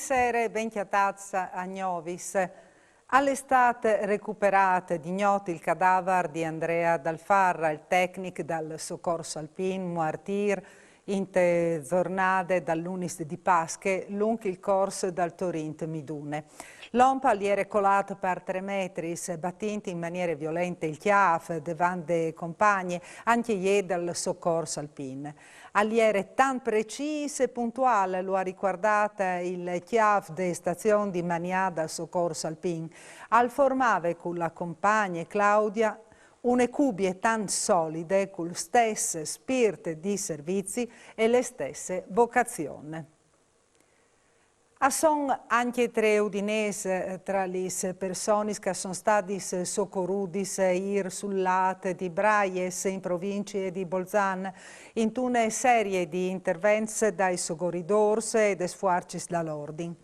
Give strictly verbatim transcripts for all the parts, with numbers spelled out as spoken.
Sere, ben cjatâts a Gnovis. Al è stât recuperât di gnot il cadavar di Andrea Dal Farra, il tecnic dal Socors Alpin, muartîr inte zornade dal lunis di Pasche, lunc il cors dal torint Midune. L'om al jere colât par trê metris, batint in maniere violente il cjâf devant de compagne, ancje jê dal Socors Alpin. Al jere tant precîs e puntuâl, lu à ricuardât il cjâf de stazion di Manià dal Socors Alpin. Al formave cu la compagne Claudia une cubie tant solide, cul stes spirt di servizi e le stesse vocazion. A son ancje trê udinês, eh, tra lis personis che a son stadis socorudis, eh, îr sul lât di Braies, in provincie di Bolzan, intune serie di intervents dai sogoridôrs e des fuarcis dal ordin.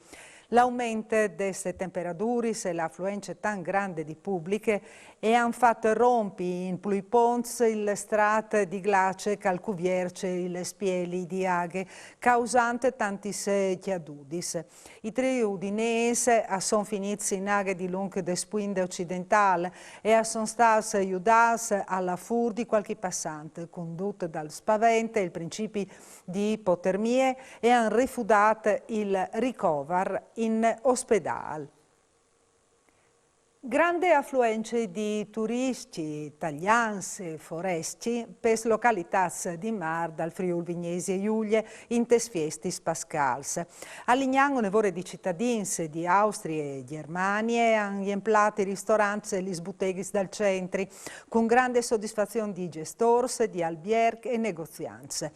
L'aument des temperaduris e la afluence tant grande di public e àn fat rompi in plui ponts il strat di glace che al cuvierce il spieli di aghe, causant tantis cjadudis. I trê udinês a son finîts in aghe dilunc de spuinde ocidentâl e a son stâts judâts a la fûr di cualchi passant, cundut dal spavent e il principi di ipotermie, e àn refudât il ricovar in ospedâl. Grande afluence di turiscj talians e forescj pes localitâts di mâr dal Friûl Vignesie Julie intes fiestis pascâls. A Lignan une vore di citadins di Austrie e Gjermanie a àn jemplât i ristorants e lis buteghis dal centri, cun grande sodisfazion di gjestôrs, di albierc e negoziants.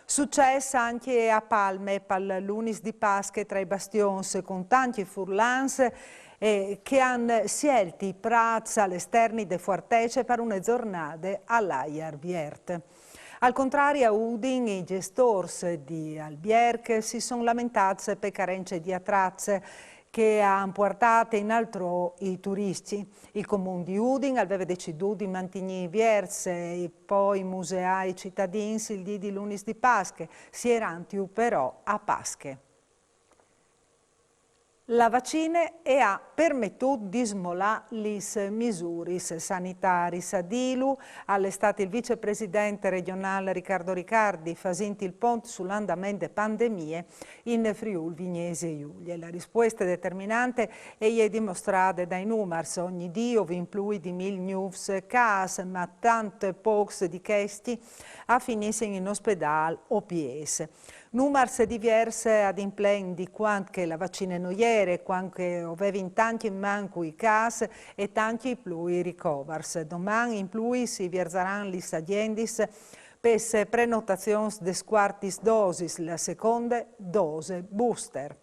Sucès ancje a Palme pal lunis di Pasche tra i bastions, cun tancj furlans, eh, che a àn sielt i prâts al esterni de fuartece par une zornade al aiar viert. Al contrari, a Udin i gjestôrs di albierc si son lamentâts pe carence di atrats che a àn puartât in altrò i turiscj. Il Comun di Udin al veve decidût di mantignî vierts e po i museâ ai citadins il dì di lunis di Pasche, sierantju però a Pasche. La vacine e à permetût di smolâ lis misuris sanitariis. A dîlu al è stât il vicepresident regjonâl Riccardo Riccardi, fasint il pont sul andament de pandemie in Friûl Vignesie Julie. La rispueste determinante e je dimostrade dai numars. Ogni dì o vin plui di mil gnûfs câs, ma tant pôcs di chescj a finissin in ospedâl o piês. Numars diviers ad implen di cuant che la vacine no jere, cuant che o vevin tancj in mancul i câs e tancj plui ricovars. Doman in plui si vierzaran lis agjendis pes prenotazions des cuartis dosis, la seconde dose booster.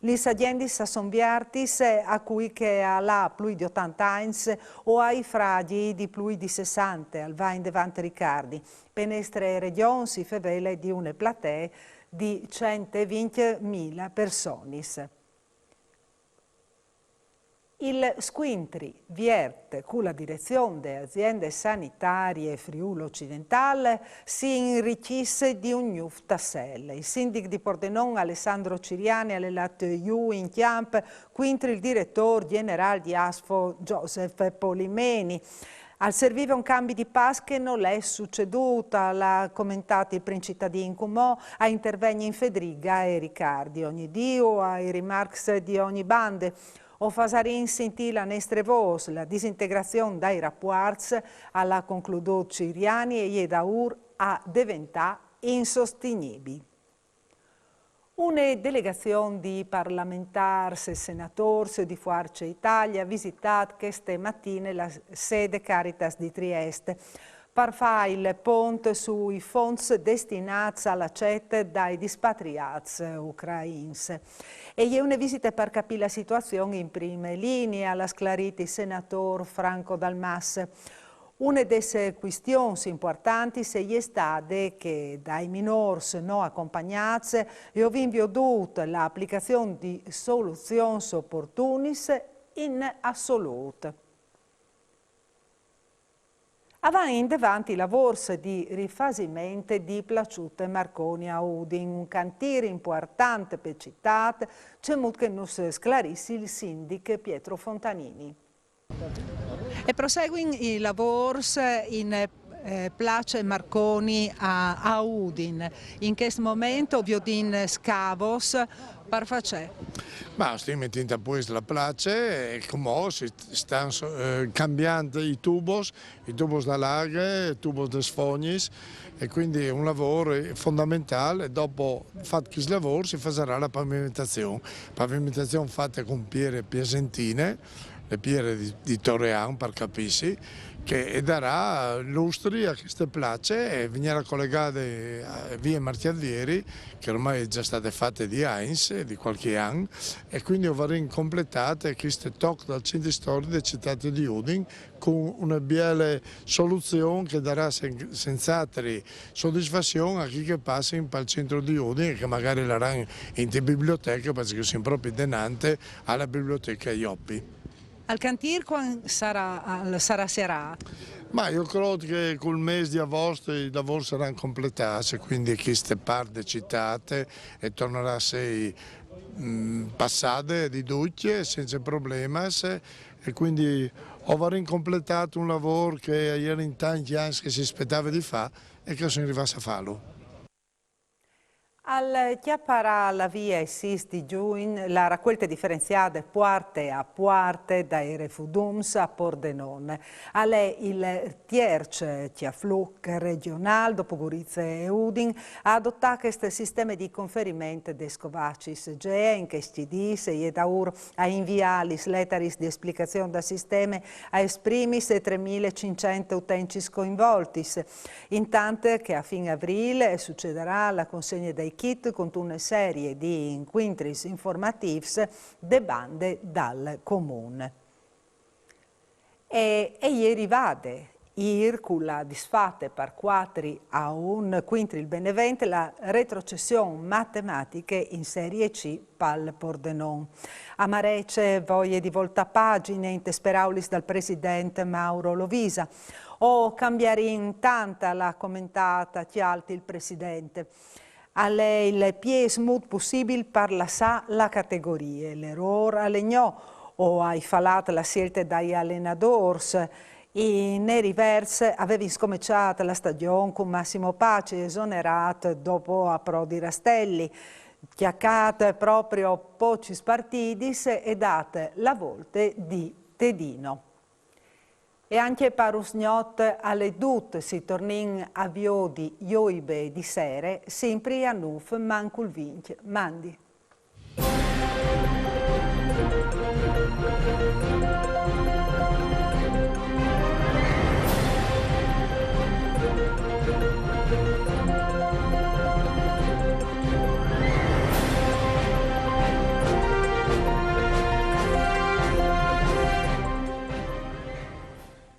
Lis agjendis a son viertis a cui che al à plui di otante agns o ai fragjii di plui di sessante, al va indevant Riccardi. Pe nestre regjon si fevele di une platee di cent e vincj mil personis. Il scuintri viert cu la direzion de aziende sanitarie Friûl Ocidentâl si inricjìs di un gnûf tassel. Il sindic di Pordenon Alessandro Ciriani al è lât jù in cjamp cuintri il diretôr gjenerâl di ASFO Joseph Polimeni. Al servive un cambi di pas che nol è sucedût, al à comentât il princitadin, cumò a intervegnin Fedriga e Riccardi. Ogni dì o ai rimarcs di ogni bande. O fasarìn sintî la nestre vôs, la disintegrazion dai rapuarts, al à concludût Ciriani, e je daûr a deventâ insostignibil. Une delegazion di parlamentârs e senatôrs di Fuarce Italie à visitât cheste matine la sede Caritas di Triest par fâ il pont sui fonts destinâts al acet dai dispatriâts ucrains. E je une visite par capî la situazion in prime linie, al à sclarît il senatôr Franco Dal Mas. Une des cuistions impuartantis e je stade che dai minôrs no acompagnâts o vin viodût la aplicazion di soluzions oportunis in assolût. A van indevant i lavôrs di rifasiment di Plaçute Marconi a Udin, un cantîr impuartant pe citât, cemût che nus sclarìs il sindic Pietro Fontanini. E proseguin i lavôrs in, eh, Place Marconi a, a Udin. In chest moment o viodìn scavos par fâ ce? Ma o stin metint a puest la place e cumò si stan, eh, cambiant i tubos, i tubos da la aghe, i tubos des fognis, e cuindi un lavôr fondamentâl. E dopo fat chest lavôr si fasarà la pavimentazion. Pavimentazion fate cun piere piasentine, le piere di, di Torrean, par capîsi, che e darà lustri a cheste place e vignarà colegade a vie Marchjal Vieri, che ormai e je stade fate di agns, di cualchi an, e cuindi o varìn completât chest toc dal centri storic de citât di Udin cun une biele soluzion che e darà sen-, senz'altri sodisfazion a chei che a passin pal centri di Udin e che magari laran inte biblioteche, parcè che o sin propit denant a la biblioteche Joppi. Al cantîr cuant sarà, al sarà sierât? Ma jo crôt che cul mês di avost i lavôrs a saran completâts, e cuindi cheste part de citât e tornarà a sei, mm, passade di ducj, cence problemis, e cuindi o varìn completât un lavôr che a jerin tancj agns che si spietave di fâ e che o sin rivâts a fâlu. Al cjaparà la vie il sîs di Jugn la racuelte diferenziade puarte a puarte dai refudums a Pordenon. Al è il tierç cjafluc regjonâl, dopo Gurize e Udin, a adotâ chest sisteme di conferiment des covacis. Gee in chescj dîs e je daûr a inviâ lis letaris di esplicazion dal sisteme a es primis e trê mil e cinccent utencis coinvoltis. Intant che a fin avrîl e sucedarà la consegne dai kit cuntune serie di incuintris informatîfs de bande dal Comun. E, e je rivade îr cu la disfate par cuatri a un cuintri il Benevent la retrocession matematiche in Serie C pal Pordenon. Amarece voie di voltâ pagjine intes peraulis dal president Mauro Lovisa. O cambiarìn tant, al à comentât Cjalti il president. Al è il piês mût pussibil par lassâ la categorie. L'erôr al è gno, o ai falât la sielte dai alenadôrs. I nerivers a vevin scomençât la stagjon cun Massimo Paci, esonerât dopo a pro di Rastelli, cjacât proprio pocjis partidis e dât la volte di Tedino. E ancje par usgnot al è dut, si tornìn a viodi joibe di sere, simpri a nûf mancul vincj. Mandi.